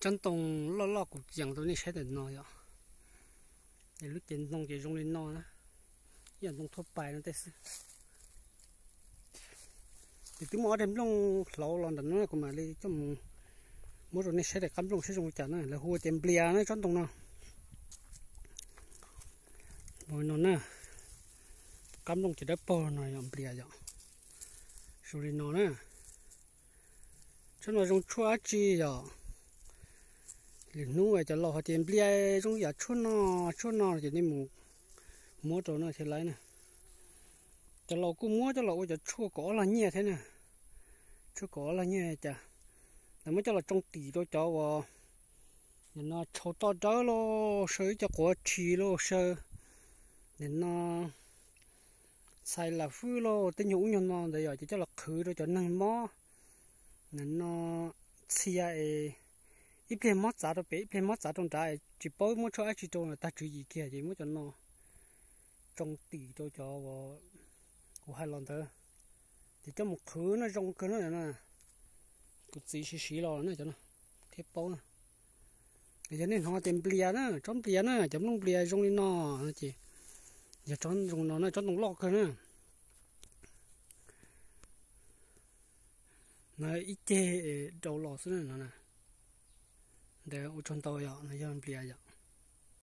Tsob ntoo loj loj kuv yees rau nej saib ntawm no yom. Es lub cev ntoo ces zoo li no na, ib yam ntoo thuaj pais no tej xwb. Ces twb muaj ob daig nplooj hlauv los ntawm no kuv mam li coj mus muab rau nej saib daim qab nplooj saib zoo li cas na. Lawv hu tias nplias na tsob ntoo no. No na, qab nplooj ces dawb paug no yog nplias yom. Zoo li no na. Tsob no zoo tshuaj dab tsi yom? Lwm hnub cov laus hais tias nplias zoo yam tshuaj no, tshuaj no ces nej mus muab rau no thiaj laib na. Cov laus kuj muab coj los ua cov tshuaj kaum ob lag nyiaj thiab na. Tshuaj kaum ob lag nyiaj cas, lawv muab coj los tsoo tim rau cov uas nim no tshau toj dawb los saw, ib co quav tshis los saw, nim no txhais lam fwj los tej nyuag ub nyuag no ntawd yom, ces coj los qhwv rau cov neeg mob nim no txhia es ib pliag mob txav rau pem ib pliag mob txav rau nrad es tsis paub muab tshuaj dab tsi rau tag tswv yim kiag ces muab cov no tsoo tim rau cov uas kuv hais los ntawd, ces coj mus qhwv no zoo kawg na. Kuv txiv siv siv los na cov no thiaj paub na. Yog nej hnov tias nplias na, tsob nplias na, cov nplooj nplias zoo li no ces yog tsob zoo no na, tsob ntoo loj kawg na. No ib ceg rau los xwb na no. Ntawd ua tsaug ntau yom, no yog nplias yom.